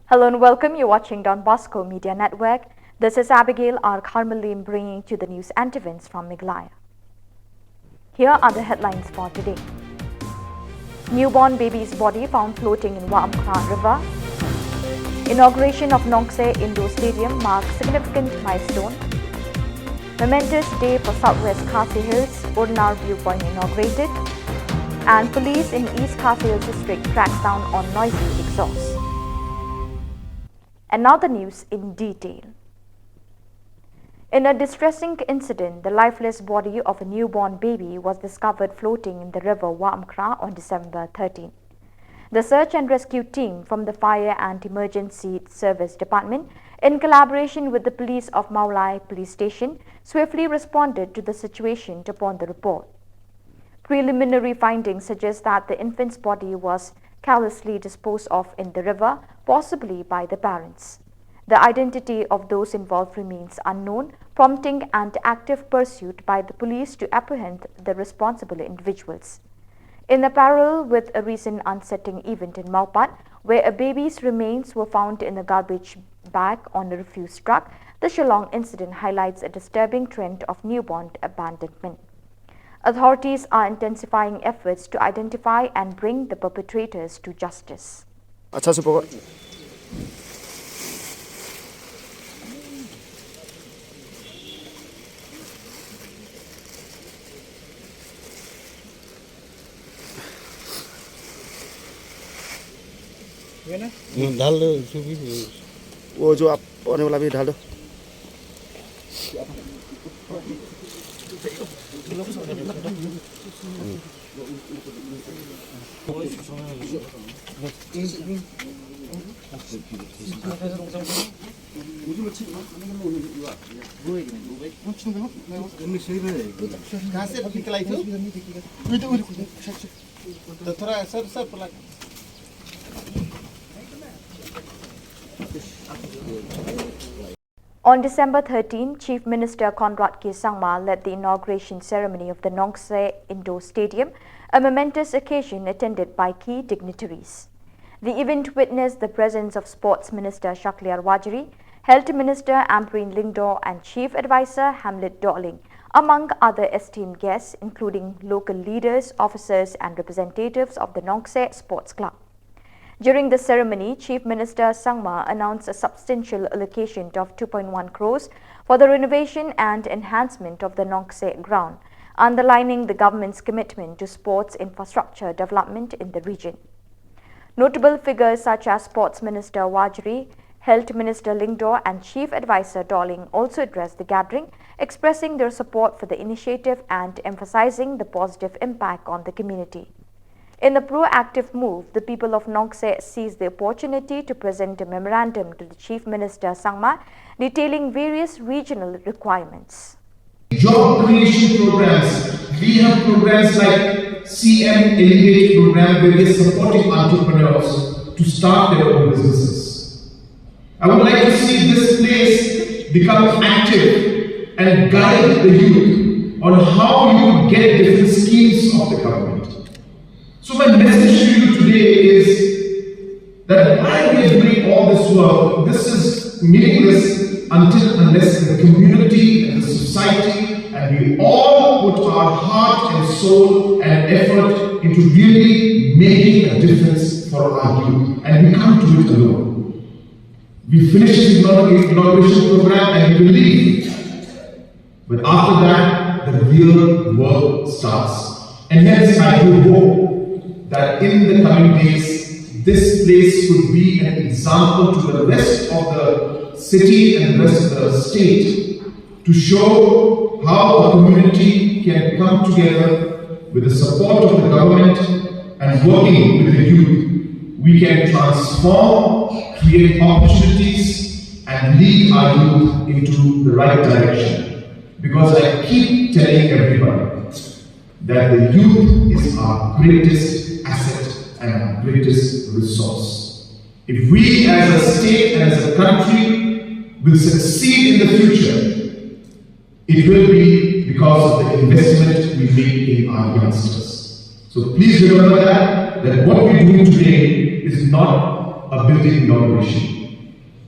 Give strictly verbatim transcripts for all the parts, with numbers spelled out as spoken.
Hello and welcome. You're watching Don Bosco Media Network. This is Abigail R. Kharmalim bringing to the news and events from Meghalaya. Here are the headlines for today. Newborn baby's body found floating in Wamkra River. Inauguration of Nongkseh Indoor Stadium marks significant milestone. Momentous day for Southwest Khasi Hills, Urnar Viewpoint inaugurated. And police in East Khasi Hills District cracks down on noisy exhaust. And now the news in detail. In a distressing incident, the lifeless body of a newborn baby was discovered floating in the river Wamkra on December thirteenth. The search and rescue team from the Fire and Emergency Service Department, in collaboration with the police of Mawlai Police Station, swiftly responded to the situation upon the report. Preliminary findings suggest that the infant's body was carelessly disposed of in the river, possibly by the parents. The identity of those involved remains unknown, prompting an active pursuit by the police to apprehend the responsible individuals. In a parallel with a recent unsettling event in Mawpat, where a baby's remains were found in a garbage bag on a refuse truck, the Shillong incident highlights a disturbing trend of newborn abandonment. Authorities are intensifying efforts to identify and bring the perpetrators to justice. अच्छा से पकड़। हम्म, डाल दो इसको भी। वो जो आप आने वाला भी डाल दो। On December thirteenth, Chief Minister Conrad K Sangma led the inauguration ceremony of the Nongkseh Indoor Stadium, a momentous occasion attended by key dignitaries. The event witnessed the presence of Sports Minister Shakliar Warjri, Health Minister Ampareen Lyngdoh, and Chief Advisor Hamlet Dohling, among other esteemed guests, including local leaders, officers, and representatives of the Nongkseh Sports Club. During the ceremony, Chief Minister Sangma announced a substantial allocation of two point one crores for the renovation and enhancement of the Nongkseh ground, underlining the government's commitment to sports infrastructure development in the region. Notable figures such as Sports Minister Warjri, Health Minister Lyngdoh, and Chief Advisor Dohling also addressed the gathering, expressing their support for the initiative and emphasizing the positive impact on the community. In a proactive move, the people of Nongkseh seized the opportunity to present a memorandum to the Chief Minister Sangma detailing various regional requirements. Job creation programs, we have programs like C M Elevate program where we are supporting entrepreneurs to start their own businesses. I would like to see this place become active and guide the youth on how you get different schemes of the government. So my message to you today is that while we are doing all this work, this is meaningless until unless the community and the society and we all put our heart and soul and effort into really making a difference for our youth. And we can't do it alone. We finish this inauguration program and we leave. But after that, the real work starts. And hence, I do hope that in the coming days, this place could be an example to the rest of the city and the rest of the state to show how a community can come together with the support of the government and working with the youth, we can transform, create opportunities, and lead our youth into the right direction. Because I keep telling everybody that the youth is our greatest asset and our greatest resource. If we as a state and as a country will succeed in the future, it will be because of the investment we make in our youngsters. So please remember that, that what we're doing today is not a building inauguration.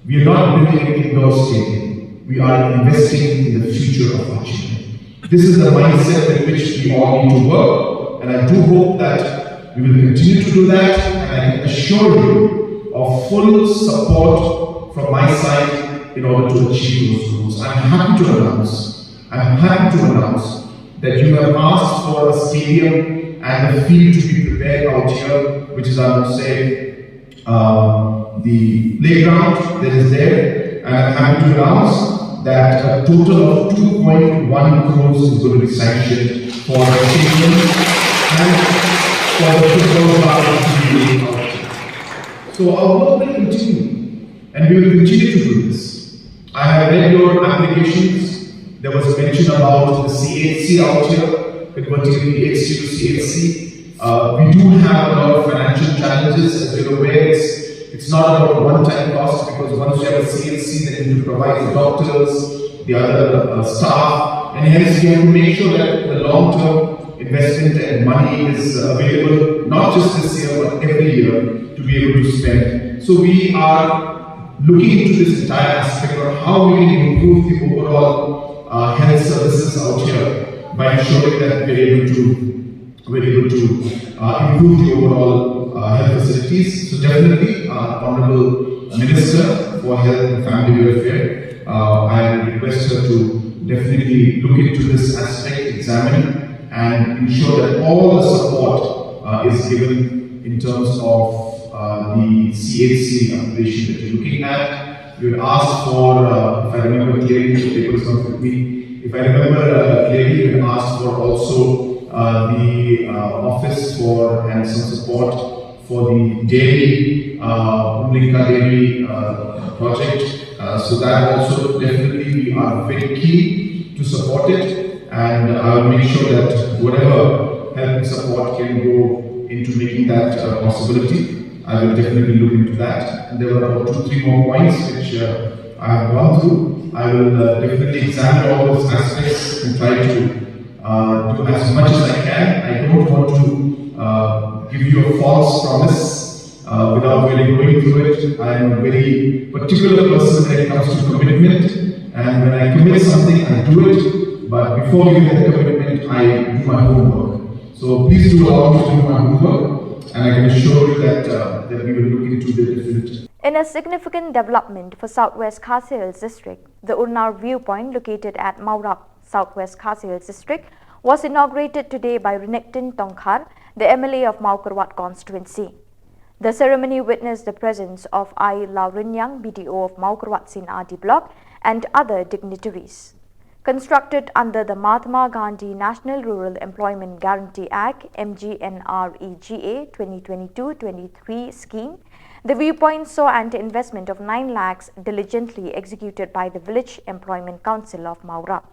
We are not building an indoor stadium. We are investing in the future of our children. This is the mindset with which we all need to work, and I do hope that we will continue to do that, and I can assure you of full support from my side in order to achieve those goals. I'm happy to announce, I'm happy to announce that you have asked for a stadium and a field to be prepared out here, which is, I would say, uh, the playground that is there, and I'm happy to announce that a total of two point one crores is going to be sanctioned for the stadium and for the football ground to be laid out. So our work will continue, and we will continue to do this. I have read your applications. There was mention about the C H C out here, converting the P H C to C H C. Uh, we do have a lot of financial challenges, as you're aware. It's, it's not about one-time cost, because once you have a C H C, then you need to provide the doctors, the other uh, staff, and hence we have to make sure that the long-term investment and money is uh, available, not just this year, but every year, to be able to spend. So we are looking into this entire aspect of how we can improve the overall uh, health services out here by ensuring that we're able to, we're able to uh, improve the overall uh, health facilities. So definitely, uh, Honorable Minister for Health and Family Welfare, uh, I request her to definitely look into this aspect, examine, and ensure that all the support uh, is given in terms of uh, the C H C operation that you're looking at. You had asked for, uh, if I remember clearly, the paper is not with me. If I remember uh, clearly, you had asked for also uh, the uh, office for and some support for the dairy, uh, Umlingka dairy uh, project. Uh, so that also definitely we are very keen to support it, and I will make sure that whatever help and support can go into making that a possibility, I will definitely look into that. And there were about two, three more points which uh, I have gone through. I will uh, definitely examine all those aspects and try to uh, do as much as I can. I don't want to uh, give you a false promise uh, without really going through it. I am a very particular person when it comes to commitment, and when I commit something, I do it. But before giving that commitment, I do my homework. So please do allow me to do my homework, and I can assure you that uh, that we will look into the different. In a significant development for Southwest Khasi Hills District, the Urnar Viewpoint, located at Mawrap, Southwest Khasi Hills District, was inaugurated today by Rinektin Tongkhar, the M L A of Mawkyrwat constituency. The ceremony witnessed the presence of I Lawrinyang, B D O of Mawkyrwat C and R D Block, and other dignitaries. Constructed under the Mahatma Gandhi National Rural Employment Guarantee Act, M G N R E G A, twenty twenty-two twenty-three scheme, the viewpoint saw an investment of nine lakhs diligently executed by the Village Employment Council of Mawrap.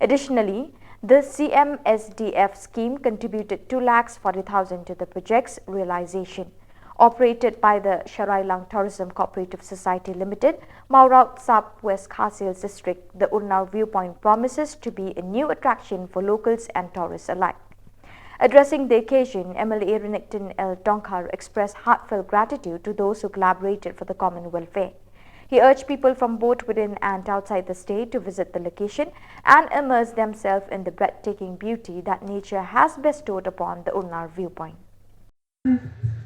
Additionally, the C M S D F scheme contributed two lakhs forty thousand to the project's realization. Operated by the Sharailang Tourism Cooperative Society Limited, Mawrap, South West Khasi Hills District, the Urnar Viewpoint promises to be a new attraction for locals and tourists alike. Addressing the occasion, M L A Rinektin L Tongkhar expressed heartfelt gratitude to those who collaborated for the common welfare. He urged people from both within and outside the state to visit the location and immerse themselves in the breathtaking beauty that nature has bestowed upon the Urnar Viewpoint.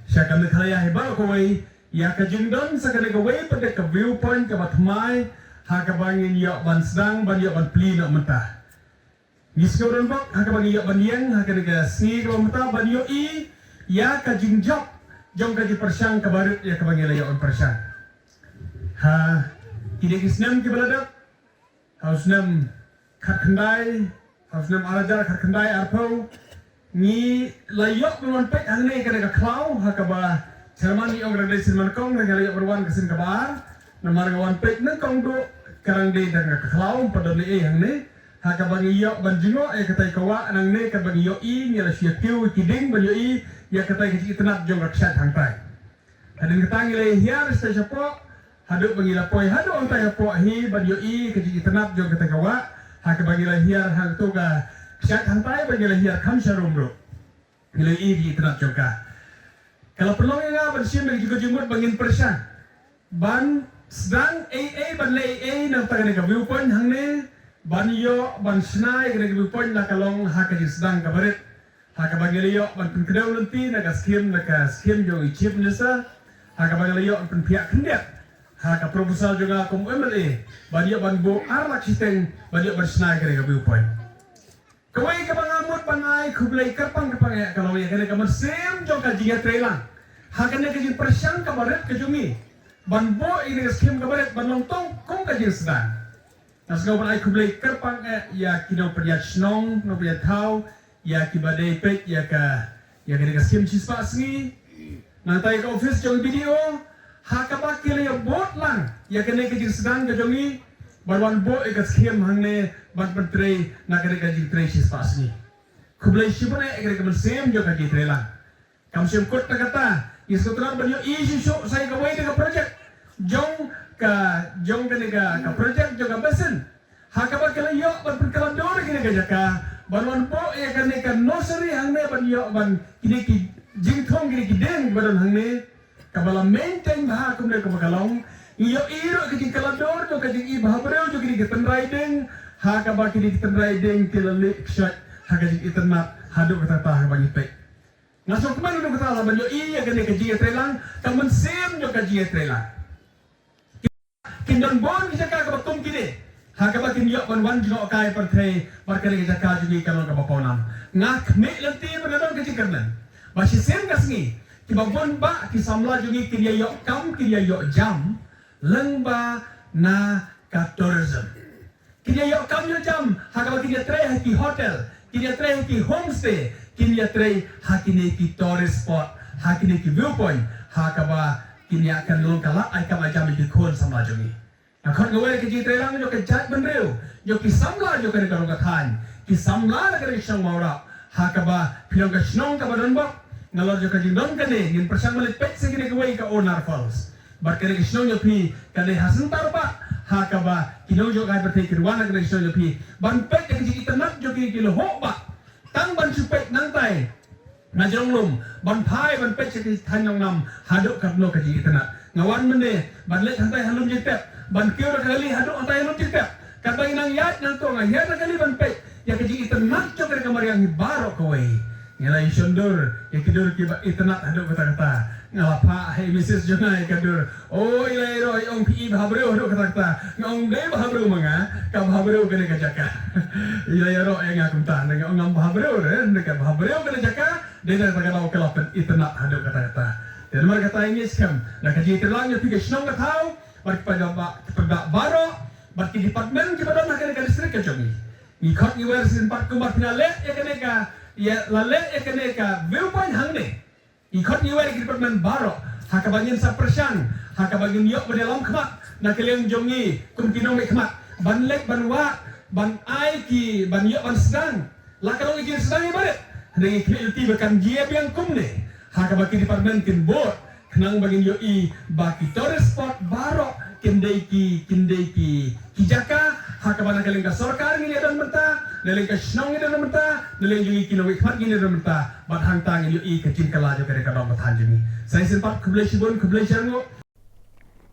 Sha ka Meghalaya hi baroh kawei, ïa ka jingdon sa kane kawei pat ka viewpoint kaba thymmai, ha kaba ngin ïoh ban sdang, ban ïoh ban plie noh mynta. Ngi sngew donbok ha kaba ngi ïoh ban ïeng ha kane ka sngi kaba mynta ban ïohi ïa ka jingjop jong ka jingpyrshang kaba rit ïa kaba ngi la ïoh ban pyrshang. Ha kine ki snem kiba la dep, ha u snem khatkhyndai, ha u snem ar hajar khatkhyndai arphew, ngi la ïoh ban wan peit hangne kane ka khlaw ha kaba chairman ngi ong ka dei sien manyngkong, ngi la ïoh ban wan ka sien kaba ar. Namar nga wan peit nyngkong duh ka dang dei tang ka khlaw, ym pat don ei ei hangne. Ha kaba ngi ïoh ban jngoh ïa katai ka wah nangne, kaba ngi ïohi, ngi la shu ïa kiew ki dieng ban ïohi ïa katai ka jingitynnad jong ka kshaid hangtai. Hadien kata ngi la hiar sha shapoh, haduh ba ngi la poi haduh hangtai hapoh hi ban ïohi ka jingitynnad jong katai ka wah. Ha kaba ngi la hiar hangto ka kshaid hangtai ba ngi la hiar kham sharum ruh, ngi la ïohi ka jingitynnad jong ka. Ka la pynlong ïa nga ban shim ïa ka jingmut ba ngin pyrshang ban Sdang ei ei ban leh ei ei na kata kane ka viewpoint hangne, ban ïoh ban shna ïa kane ka viewpoint la ka long ha ka jingsdang kaba rit. Ha kaba ngi la ïoh ban pynkdew lynti na ka skim, na ka skim jong i Chief Minister. Ha kaba ngi la ïoh ban pynphiah khyndiat ha ka proposal jong nga kum u M L A, ban ïoh ban buh ar lak shiteng ban ïoh ban shna ïa kane ka viewpoint. Kawei kaba nga mut ban ai khublei kyrpang kyrpang ïa ka long ïa kane ka mynsiem jong ka jingïatreilang ha kane ka jingpyrshang kaba rit ka jong ngi ban buh ïa kane ka skim kaba rit ban long tang kum ka jingsdang. Nga sngew ban ai khublei kyrpang eh ïa ki nongpynïaid shnong, nongpynïaid thaw, ïa kiba dei peit ïa ka, ïa kane ka skim shispah sngi. Nangta ïa ka office jong B D O, ha kaba ki la ïa bud lang ïa kane ka jingsdang ka jong ngi ban wan buh ïa ka skim hangne ban pyntrei na kane ka jingtrei shispah sngi. Khublei shibun eh ïa kane ka mynsiem jong ka jingtreilang. Kam shym kut na kata, ngi sngewtynnat ban ïohi shuh shuh sa ïa kawei de ka project jong ka, jong kane ka, ka project jong ka basin. Ha kaba ki la ïoh ban pynkylla dur ïa kane ka jaka ban wan buh ïa kane ka nursery hangne ban ïoh ban kine ki jingthung, kine ki dieng ba don hangne. Kaba la maintain bha kumne kumba ka long. Ngi ïohi ruh ka jingkylla dur jong ka jingi bhabriew jong kine ki tynrai dieng. Ha kaba kine ki tynrai dieng ki la leh kshaid ha ka jingitynnat haduh katta katta ha kaba ngi peit. Nga sngewkmen haduh katta katta ban ïohi ïa kane ka jingïatreilang, ka mynsiem jong ka jingïatreilang. Kin don bun ki jaka kaba kum kine ha kaba kin ïoh ban wan jngohkai pyrthei bad kane ka jaka jong ngi kan long kaba pawnam. Nga khmih lynti ba ka don ka jingkyrmen ba shisien ka sngi kiba bun bah ki samla jong ngi kin ïa ïoh kam, kin ïa ïoh jam lyngba na ka tourism. Kin ïa ïoh kam ïoh jam ha kaba kin ïa trei ha ki hotel, kin ïa trei ha ki homestay, kin ïa trei ha kine ki tourist spot, ha kine ki viewpoint, ha kaba kin ïa kan long ka lad ai kam ai jam ïa ki khun samla jong ngi. Nga khot nga wer ka jingtreilang jong ka jaitbynriew, jong ki samla jong kane ka rong ka thaiñ, ki samla na kane ka shnong Mawrap, ha kaba phi long ka shnong kaba donbok. Nalor jong ka jingdon kane ngin pyrshang ban leit peit sa kine kawei ka Onar Falls. Bad kane ka shnong jong phi ka dei ha center bah ha kaba ki nongjngohkai pyrthei ki wan ha kane ka shnong jong phi ban peit ïa ka jingitynnat jong ki, ki la hok bah tang ban shu peit nangtai na jrong lum ban phai ban peit sha ki thaiñ nongnam haduh katno ka jingitynnat. Nga wan mynne ban leit hangtai ha Lumjingtep, ban kiew da ka kali haduh hangtai ha Lumjingtep. Katba ngi nang ïaid nangto nga hiar da ka kali ban peit ïa ka jingitynnat jong ka mariang hi baroh kawei. Ngi la ïashon dur ïa ki dur kiba itynnat haduh katta katta. Nga la phah ha i misis jong nga ïa ka dur. O, i la ïaroh i ong phi i bhabriew haduh katta katta. Nga ong dei bhabriew ma nga, ka bhabriew kane ka jaka. I la ïaroh ïa nga kumta, nga ong ngam bhabriew re, ka bhabriew kane ka jaka. Dei na kata ka daw ka la pynitynnat haduh katta katta. Te namar kata ngi skhem na ka jingtreilang ïa phi ka shnong ka thaw bad ki paidbah, ki paidbah baroh bad ki department kiba don ha kane ka district ka jong ngi. Ngi khot ngi wer shisien pat kumba phi la leh ïa kane ka, ïa la leh ïa kane ka viewpoint hangne. Ngi khot ngi wer ki department baroh ha kaba ngin sa pyrshang, ha kaba ngin ïoh ban ïalam khmat na ka liang jong ngi kum ki nongmihkhmat ban leit ban wad, ban ai ki, ban ïoh ban sdang la ka long ki jingsdang iba rit. Hynrei ngi khmih lynti ba kan jia biang kumne ha kaba ki department kin bud khnang ba ngin ïohi ba ki tourist spot baroh kin dei ki, kin dei ki, ki jaka ha kaba na ka liang ka sorkar ngin ïadon bynta, na liang ka shnong ngin ïadon bynta, na liang jong ngi ki nongmihkhmat ngin ïadon bynta. Bad hangta ngin ïohi ka jingkylla jong ka dei ka dong ka than jong ngi. Sa shisien pat khublei shibun, khublei shibun.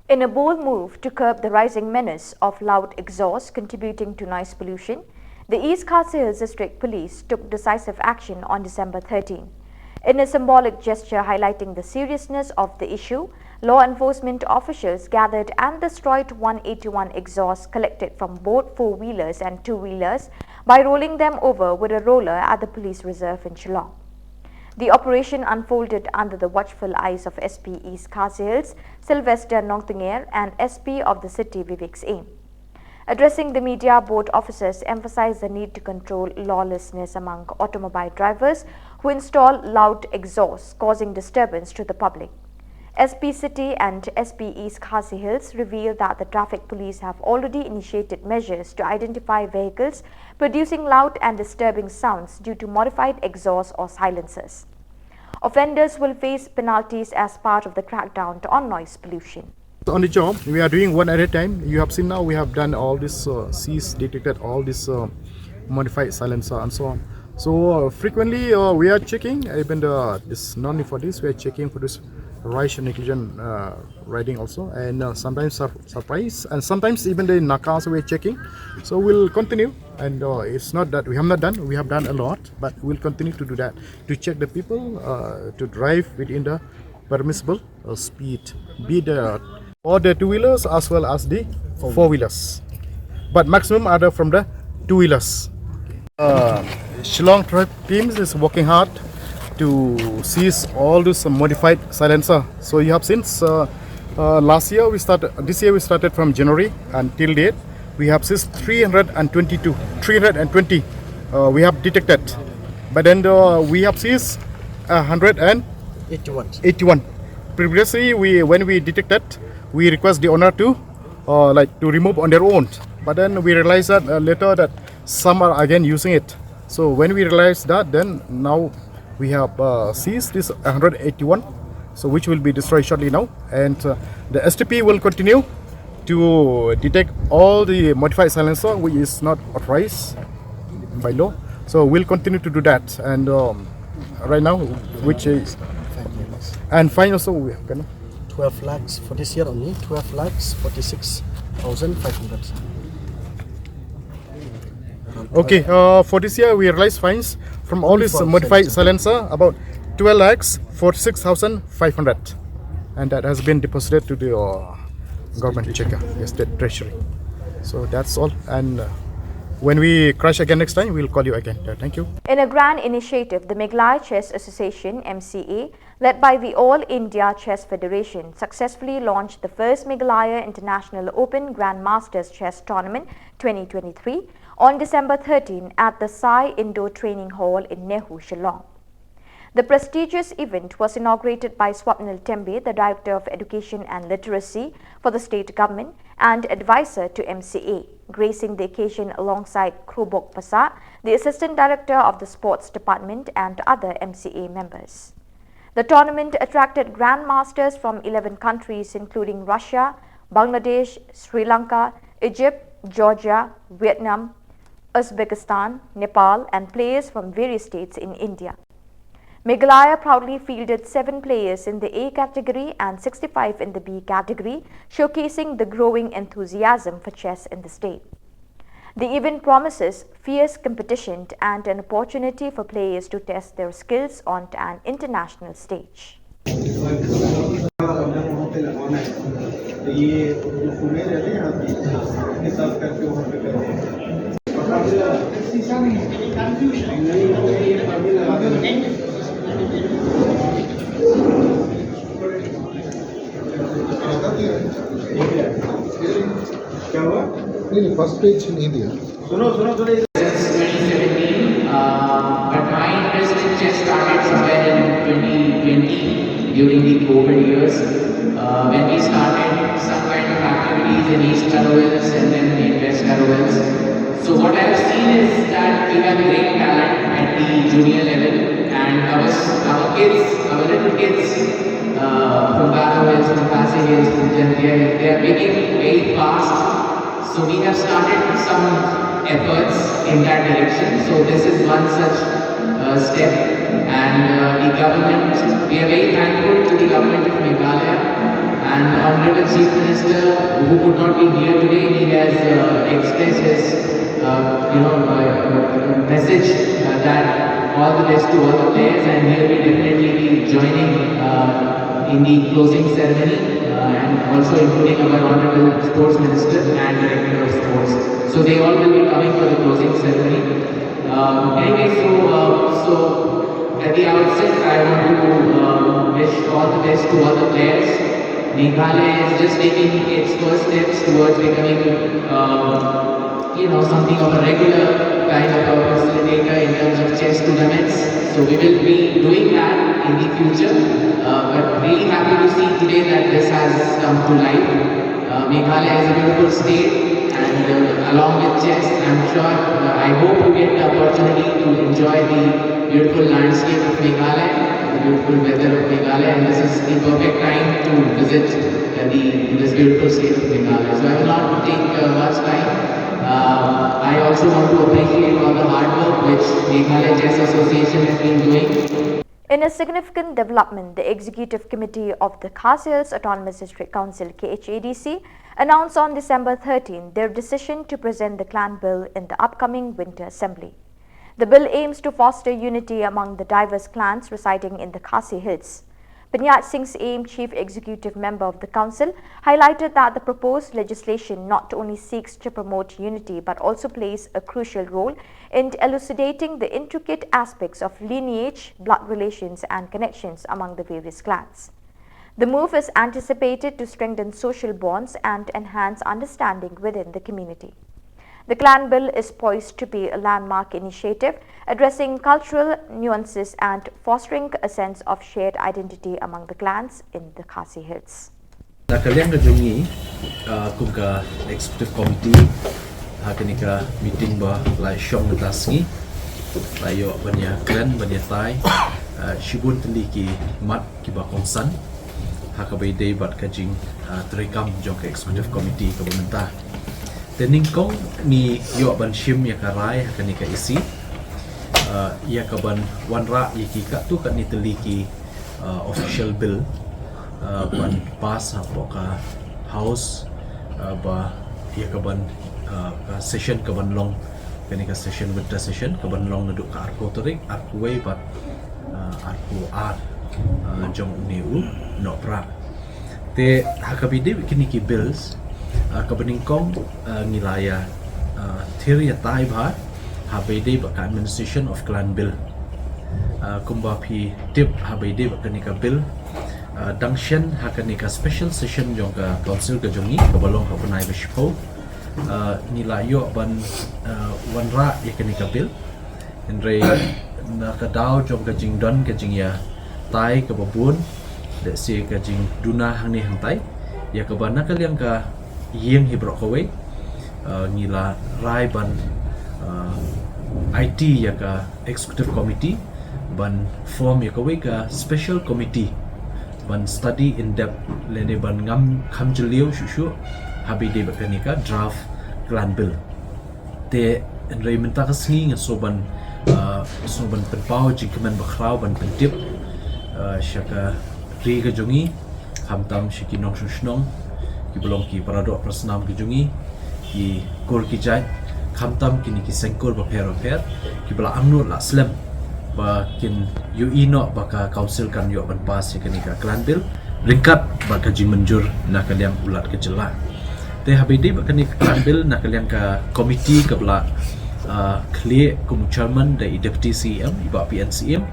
In a bold move to curb the rising menace of loud exhaust contributing to noise pollution, the East Khasi Hills District Police took decisive action on December thirteen. In a symbolic gesture highlighting the seriousness of the issue, law enforcement officials gathered and destroyed one eighty-one exhausts collected from both four-wheelers and two-wheelers by rolling them over with a roller at the police reserve in Shillong. The operation unfolded under the watchful eyes of S P East Khasi Hills, Sylvester Nongtnger, and S P of the city, Vivek Syiem. Addressing the media, both officers emphasized the need to control lawlessness among automobile drivers who install loud exhausts, causing disturbance to the public. S P City and S P East Khasi Hills revealed that the traffic police have already initiated measures to identify vehicles producing loud and disturbing sounds due to modified exhausts or silencers. Offenders will face penalties as part of the crackdown on noise pollution. On the job, we are doing one at a time. You have seen now we have done all this, uh, seize, detected all this, uh, modified silencer and so on. So, uh, frequently, uh, we are checking, even the, this, not only for this, we are checking for this rash and negligent uh, riding also, and uh, sometimes sur- surprise, and sometimes even the nakas we're checking. So we'll continue, and uh, it's not that we have not done. We have done a lot, but we'll continue to do that, to check the people uh, to drive within the permissible uh, speed, be the or the two wheelers as well as the four wheelers. But maximum are the, from the two wheelers. Uh, Shillong traffic teams is working hard to seize all those modified silencer. So you have seen uh, uh, last year we started, this year we started from January until date. We have seized three hundred twenty-two, three hundred twenty uh, we have detected. But then uh, we have seized one hundred and 81. 81. Previously, we when we detected, we request the owner to uh, like to remove on their own. But then we realized that uh, later that some are again using it. So when we realized that, then now we have uh, seized this one hundred eighty-one, so which will be destroyed shortly now. And uh, the S T P will continue to detect all the modified silencer which is not authorized by law. So we'll continue to do that. And um, right now, which is and fine also we have, 12 lakhs for this year only, 12 lakhs 46,500. Okay, uh, for this year we realize fines from all these modified silencer about 12 lakhs 46,500, and that has been deposited to the uh, government checker, yes, the treasury. So that's all. And uh, when we crash again next time, we'll call you again. Uh, thank you. In a grand initiative, the Meghalaya Chess Association, M C A, led by the All India Chess Federation, successfully launched the first Meghalaya International Open Grandmasters Chess Tournament twenty twenty-three on December thirteen at the Sai Indoor Training Hall in NEHU, Shillong. The prestigious event was inaugurated by Swapnil Tembe, the Director of Education and Literacy for the state government and advisor to M C A, gracing the occasion alongside Krobok Pasa, the Assistant Director of the Sports Department, and other M C A members. The tournament attracted grandmasters from eleven countries, including Russia, Bangladesh, Sri Lanka, Egypt, Georgia, Vietnam, Uzbekistan, Nepal, and players from various states in India. Meghalaya proudly fielded seven players in the A category and sixty-five in the B category, showcasing the growing enthusiasm for chess in the state. The event promises fierce competition and an opportunity for players to test their skills on an international stage. क्या हुआ? नहीं, नहीं, फर्स्ट पेज नहीं दिया। सुनो, सुनो, सुनो। Since twenty seventeen, uh, but my interest in chess started somewhere in twenty twenty during the COVID years, uh, when we started some kind of activities in East Kharoils and then in West Kharoils. So what I have seen is that we have great talent at the junior level, and our, our kids, our little kids, uh, from Garo Hills, from Khasi Hills, from Jaintia Hills, they are making very fast. So we have started some efforts in that direction. So this is one such uh, step. And uh, the government, we are very thankful to the government of Meghalaya and Honorable Chief Minister, who could not be here today. He has uh, expressed his, uh, you know, uh, message uh, that all the best to all the players, and he will be definitely be joining uh, in the closing ceremony, uh, and also including our Honorable Sports Minister and Director of Sports. So they all will be coming for the closing ceremony. Um, anyway, so, uh, so at the outset, I want to uh, wish all the best to all the players. Meghalaya is just taking its first steps towards becoming, um, you know, something of a regular kind of a facilitator in terms of chess tournaments. So we will be doing that in the future. Uh, but really happy to see today that this has come to light. Uh, Meghalaya is a beautiful state, and uh, along with chess, I'm sure, uh, I hope you get the opportunity to enjoy the beautiful landscape of Meghalaya, the beautiful weather of Meghalaya, and this is the perfect time to visit uh, the, this beautiful state of Meghalaya. So I will not take uh, much time. Uh, I also want to appreciate all the hard work which Meghalaya Chess Association has been doing. In a significant development, the Executive Committee of the Khasi Hills Autonomous District Council, K H A D C, announced on December thirteen their decision to present the Clan Bill in the upcoming Winter Assembly. The bill aims to foster unity among the diverse clans residing in the Khasi Hills. Paniyaj Singh Syiem, Chief Executive Member of the Council, highlighted that the proposed legislation not only seeks to promote unity but also plays a crucial role in elucidating the intricate aspects of lineage, blood relations, and connections among the various clans. The move is anticipated to strengthen social bonds and enhance understanding within the community. The Clan Bill is poised to be a landmark initiative addressing cultural nuances and fostering a sense of shared identity among the clans in the Khasi Hills. Na ka liang ka jong ngi, uh, kum ka executive committee, ha kane ka meeting ba la shong mynta sngi, la ïoh ban ïa kren, ban ïa tai, uh, shibun tylli ki mat kiba kongsan ha kaba ïadei bad ka jing, uh, treikam jong ka executive committee kaba mynta. Te nyngkong ngi ïoh ban shim ïa ka rai ha kane ka E C, uh, ïa ka ban wanrah ïa ki katto katne tylli ki, uh, official bill, uh, ban pass hapoh ka House, uh, ba ïa ka ban, uh, ka session ka ban long, kane ka session, winter session, ka ban long naduh ka arphew tarik, arphew wei bad, uh, arphew ar, uh, jong une u Nohprah. Te ha kaba ïadei bad kine ki bills, uh, kaba nyngkong, uh, ngi la ïa, uh, thied ïa tai bha haba ïadei bad ka Administration of Clan Bill. Uh, kumba phi tip, haba ïadei bad kane ka bill, uh, dang shen ha kane ka special session jong ka council ka jong ngi kaba long ha u bnai ba shiphew, uh, ngi la ïoh ban, uh, wanrah ïa kane ka bill. Hynrei na ka daw jong ka jingdon ka jingïatai kaba bun, lehse ka jingduna hangne hangtai, ïa kaba na ka liang ka ïing hi baroh kawei, uh, ngi la rai ban, uh, aiti ïa ka executive committee ban form ïa kawei ka special committee ban study in depth lane ban ngam kham jylliew shuh shuh haba ïadei bad kane ka draft Clan Bill. Te hynrei mynta ka sngi nga sngew ban, uh, sngew ban pynpaw jingkmen bakhraw ban pyntip, uh, sha ka ri ka jong ngi, khamtam sha ki nongshong shnong, kiba long ki paradoh parasnam ka jong ngi, ki kur ki jait, khamtam kine ki seng kur bapher bapher, kiba la angnud la slem ba kin ïohi noh ba ka council kan ïoh ban pass ïa kane ka Clan Bill ryngkat bad ka jingmynjur na ka liang u Lat ka jylla. Te haba ïadei bad kane ka Clan Bill, na ka liang ka committee kaba la, uh, khlieh kum u chairman da i Deputy C E M, i Bah P N Syiem,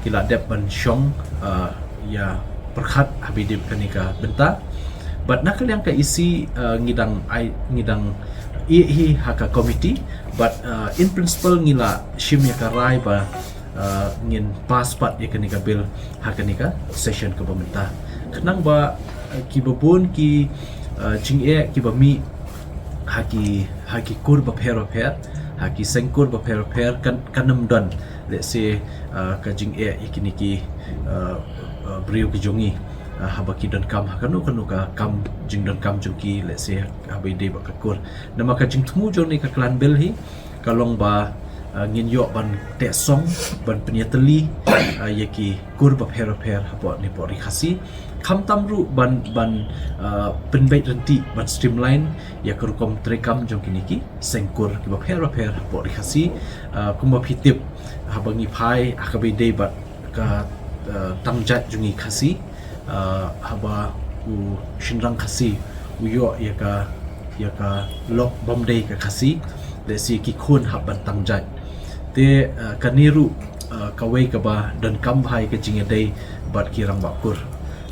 ki la dep ban shong, uh, ïa pyrkhat haba ïadei bad kane ka bynta. Bad na ka liang ka E C, uh, ngi dang ai, ngi dang ïeh hi ha ka committee, bad, uh, in principle ngi la shim ïa ka rai ba, uh, ngin pass pat ïa kane ka bill ha kane ka session kaba mynta. Khnang ba, uh, kiba bun ki, uh, jingeh kiba mih ha ki, ha ki kur bapher bapher, ha ki seng kur bapher bapher, kan, kan ym don, lehse, uh, ka jingeh ïa kine ki, uh, uh, briew ki jong ngi, uh, haba ki donkam ha kano kano ka kam jingdonkam jong ki, lehse haba ïadei bad ka kur. Namar ka jingthmu jong kane ka Clan Bill hi ka long ba, uh, ngin ïoh ban teh song, ban pynïatylli, uh, ïa ki kur bapher bapher hapoh ne hapoh ri Khasi. Khamtam ruh ban, ban, uh, pynbeit ryntih, ban streamline ïa ka rukom treikam jong kine ki seng kur kiba pher bapher hapoh ri Khasi. Uh, kumba phi tip, haba ngi phai ha kaba ïadei bad ka, uh, tang jait jong ngi Khasi, uh, haba u shynrang Khasi u ïoh ïa ka, ïa ka lok bym dei ka Khasi, lehse ki khun hap ban tang jait. Te, uh, kane ruh, uh, kawei kaba donkam bha ïa ka jingïadei bad ki rangbah kur.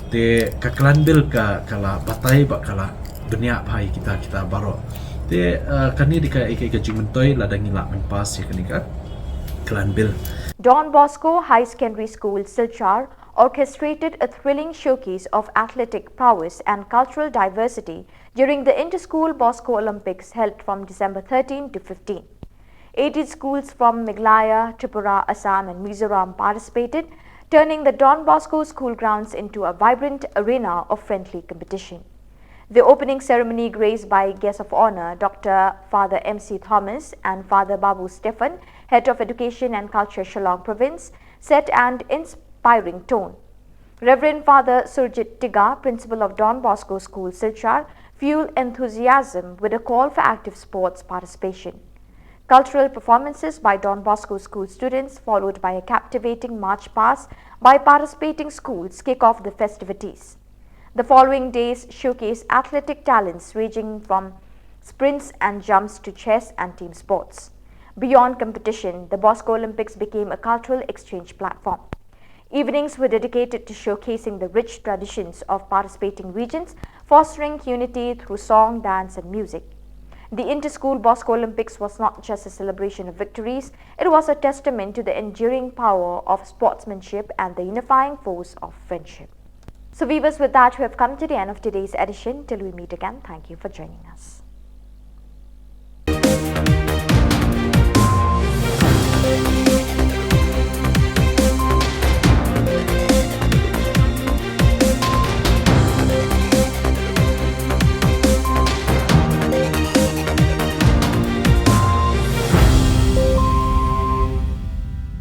Te ka Clan Bill ka, ka la batai bad ka la bniah bha ïa kita, kita baroh. Te, uh, kane dei ka, ka, ka jingmyntoi lada ngi lah ban pass ïa kane ka Clan Bill. Don Bosco High Secondary School, Silchar, orchestrated a thrilling showcase of athletic prowess and cultural diversity during the Inter-School Bosco Olympics held from December thirteen to fifteen. Eighteen schools from Meghalaya, Tripura, Assam, and Mizoram participated, turning the Don Bosco school grounds into a vibrant arena of friendly competition. The opening ceremony, graced by guest of honor Doctor Father M C Thomas and Father Babu Stephan, Head of Education and Culture, Shillong Province, set an ins- inspiring tone. Reverend Father Surjit Tiga, principal of Don Bosco School, Silchar, fueled enthusiasm with a call for active sports participation. Cultural performances by Don Bosco School students, followed by a captivating march past by participating schools, kick off the festivities. The following days showcase athletic talents ranging from sprints and jumps to chess and team sports. Beyond competition, the Bosco Olympics became a cultural exchange platform. Evenings were dedicated to showcasing the rich traditions of participating regions, fostering unity through song, dance, and music. The Inter-School Bosco Olympics was not just a celebration of victories, it was a testament to the enduring power of sportsmanship and the unifying force of friendship. So, viewers, with that, we have come to the end of today's edition. Till we meet again, thank you for joining us.